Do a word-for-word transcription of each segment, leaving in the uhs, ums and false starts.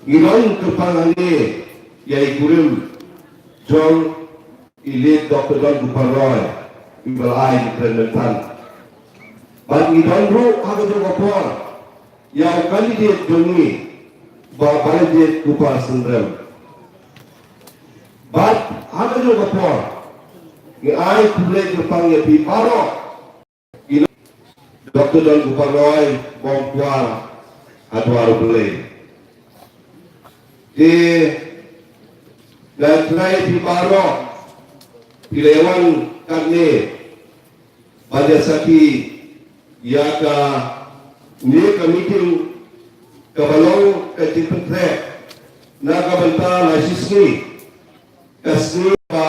Ngi don kyrpang hangne ïa i kurim jong i late Doctor Don Gopal Roy, i ba la ai i kren mynta. Bad ngi don ruh ha kajuh ka por ïa u candidate jong ngi, Bah Balajied Khupa Synrem. Bad ha kajuh ka por ngi ai khublei kyrpang ïa phi baroh, i Doctor Don Gopal Roy, bym kwah ha dwar U Blei. Te nga kyrpad ïa phi baroh, phi la wan katne ban ïa sakhi ïa kane ka meeting kaba long ka jingpyntrei na ka bynta la shisngi, ka sngi ba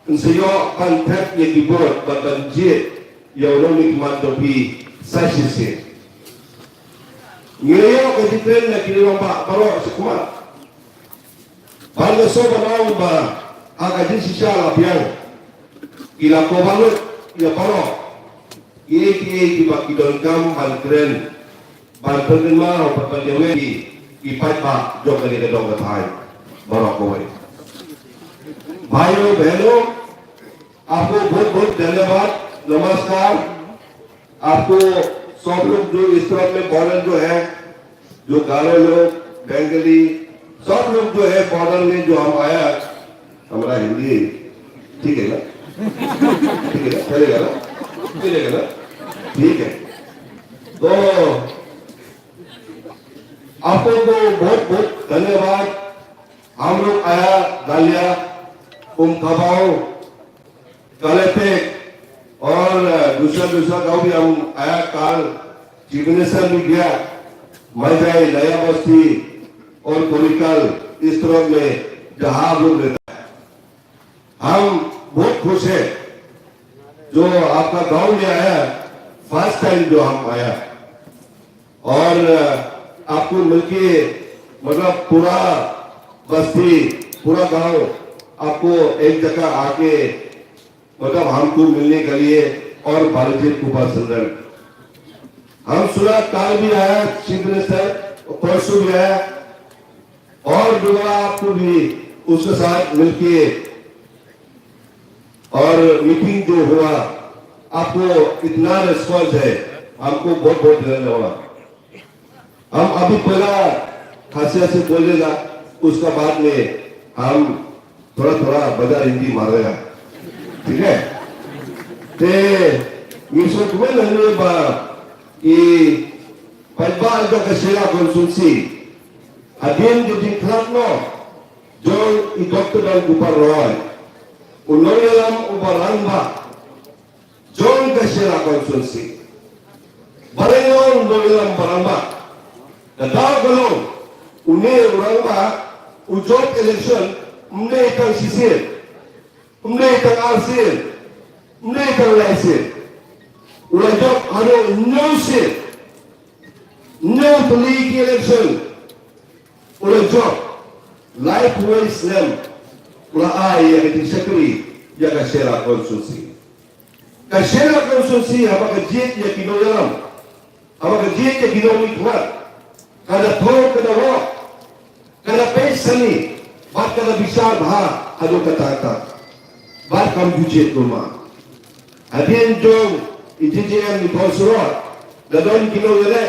yn sa ïoh ban thep ïa ki vote bad ban jied ïa u nongmihkhmat jong phi sa shisien. Ngi ïoh ka jingkren na ki rangbah baroh shakhmat. Bad nga sngewbha ban ong ba ha ka jingshisha la biang, ki la kyrpad lut ïa baroh kiei kiei kiba ki donkam ban kren, ban pynkynmaw bad ban ïawei ïa ki paidbah jong kane ka dong ka thaiñ baroh kawei. भाइयों बहनों, आपको बहुत बहुत धन्यवाद, नमस्कार। आपको सब लोग जो इस तरफ में बॉर्डर जो है, जो गारो लोग, बंगाली, सब लोग जो है बॉर्डर में जो हम आया, हमारा हिंदी ठीक है ना? ठीक है ना? चलेगा ना? चलेगा ना? ठीक है। तो आपको तो बहुत बहुत धन्यवाद। हम लोग आया, दालिया, उमखाबाव, कालेपेक और, अ, दूसरा, दूसरा गांव भी हम आया, काल चीफ मिनिस्टर भी गया, माइजाई, नया बस्ती और कोरिकल, इस तरफ में जहां हम लोग रहता है। हम बहुत खुश हैं जो आपका गांव में आया, फर्स्ट टाइम जो हम आया। और, अ, आपको मिलके, मतलब, पूरा बस्ती, पूरा गांव आपको एक जगह आके, मतलब, हमको मिलने के लिए और बालाजी कृपा सुंदर। हम सुना, काल भी आया चीफ मिनिस्टर, परसों भी आया, और दोबारा आपको भी उसके साथ मिलके और मीटिंग जो हुआ, आपको इतना रिस्पॉन्स है, हमको बहुत बहुत धन्यवाद। हम अभी पहला खासिया से बोलेगा, उसका बाद में हम थोड़ा थोड़ा बाजार हिंदी मारेगा, ठीक है? Te ngi sngewthuh lem ba i paidbah jong ka Shella constituency, hadien ka jingkhlad noh jong i Doctor Don Gopal Roy, u nongïalam uba rangbah jong ka Shella constituency. Ba dei u nongïalam ba rangbah. Ka daw ka long, une u rangbah u jop election ym dei tang shisien, ym dei tang arsien, ym dei tang laisien. U la jop haduh hynñiew sien, hynñiew tylli ki election u la jop. Laiphew wei snem u la ai ïa ka jingshakri ïa ka Shella constituency. Ka Shella constituency haba ka jied ïa ki nongïalam, haba ka jied ïa ki nongmihkhmat, ka da thoh, ka da wad, ka da peit shane bad ka da bishar bha haduh katta katta. Bad kam ju jied kumba hadien jong i J J M i Mawsurok, la don ki nongïaleh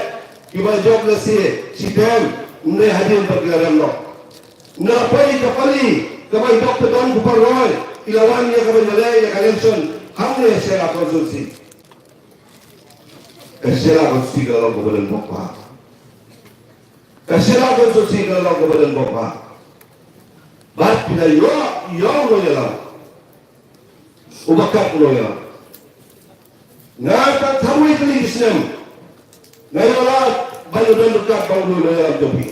kiba jop lehse shitem, ym dei hadien ba ki la rem noh. Nga peit ka pali kaba i Doctor Don Gopal Roy i la wan ïa kaba ïaleh ïa ka election hangne ha Shella constituency. Ka Shella constituency ka long kaba donbok bha. Ka Shella constituency ka long kaba donbok bha. Bad phi la ïoh, ïoh u nongïalam uba kat u nongïalam. Nga tang tang wei tylli ki snem nga ïoh lad ban ïoh don ryngkat bad u nongïalam jong phi.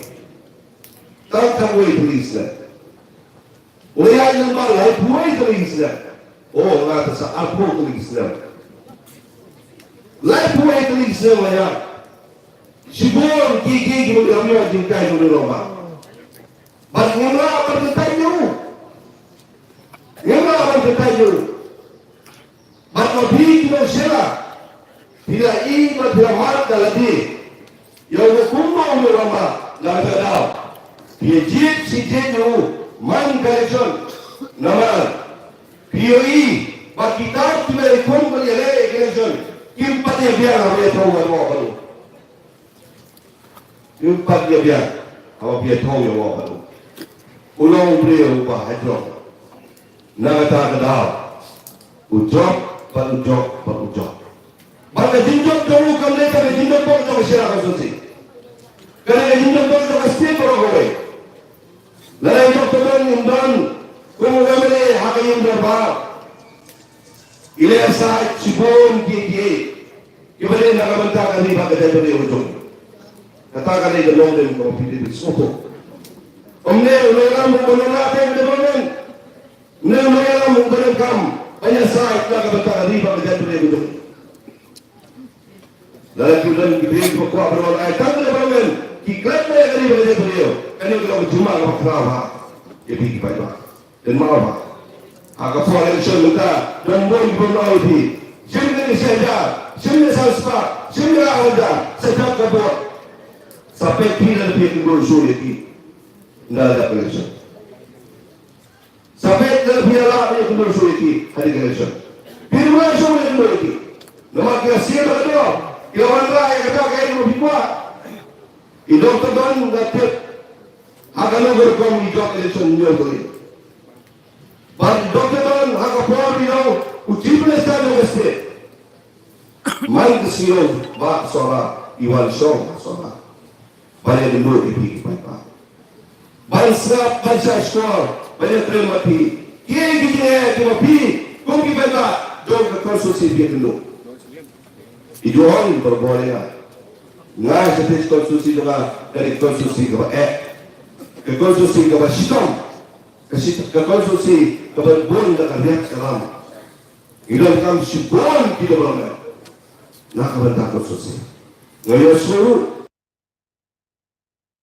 Tang tang wei tylli ki snem. Wei ïa lem ba laiphew wei tylli ki snem. Oh, nga ta sa arphew tylli ki snem. Laiphew wei tylli ki snem ïa. Shibun ki ki ki ba ïa ïa jingkai jong u nongïalam. Bad ngim lah ban kyntait ïa u. Ngim lah ban kyntait ïa u. Bad ma phi ki nong Shella, phi la ïohi bad phi la mad da lade ïa u kumno u nongïalam ba na kata ka daw. Phi jied shi jied ïa u man ka election. Namar phi ïohi ba kita kiba ïakhun ban ïaleh election kim pat ïa biang haba ïathuh ïa u. Kim pat ïa biang haba ïathuh ïa u. U long u briew uba hajrong. Na kata ka daw u jop bad u jop bad u jop. Bad ka jingjop jong u kam dei ka jingjop bor jong ka shnong ka shnong. Ka dei ka jingjop bor jong ka state baroh kawei. Lada i Doctor Don um don kum u MLA ha ka ïing dorbar, i leh said shibun kiei kiei kiba dei na ka bynta ka ri bad ka jaitbynriew ka jong. Kata ka dei ka longdem kaba phi dei ban sngewthuh. Ym ne u nongïalam uba nonglad ïa ka development. Ym ne u nongïalam uba donkam ban ïasaid na ka bynta ka ri bad ka jaitbynriew ka jong. Lada ki don ki briew kiba kwah ban wan ai tang ka development, ki klet na ïa ka ri bad ka jaitbynriew, kane ka long ka jingma kaba khraw bha ïa phi ki paidbah. Kynmaw ba ha ka por election mynta don bun kiba ong ïa phi, shim kane shi hajar, shim kane san spah, shim kane ar hajar, sa jop ka vote. Sa peit phi lada phi ïakynduh shuh ïa ki. Ynda la dep election. Sa peit lada phi la ïakynduh shuh ïa ki ha ka election. Phi ruh la shu ïakynduh ïa ki. Namar ki la siew da ka doh, ki la wanrah ïa kata kaei kaba phi kwah. I Doctor Don nga tip ha kano ka rukom i jop election hynñiew tylli. Bad Doctor Don ha ka por ba i long u Chief Minister jong ka state, man ka shnong Bah Sohra i wan shong ha Sohra ban ïakynduh ïa phi ki paidbah, ban sngap, ban shah shkor, ban ïatrei ma phi. Kiei ki jingeh kiba phi kum ki paidbah jong ka constituency phi ïakynduh? I ju ong barabor ïa nga, nga sha phi, constituency jong nga ka dei constituency kaba eh, ka constituency kaba shitom, ka shit-, ka constituency kaba bun da ka riat ka ram. Ngi donkam shibun ki development na ka bynta constituency. Nga ïohsngew ruh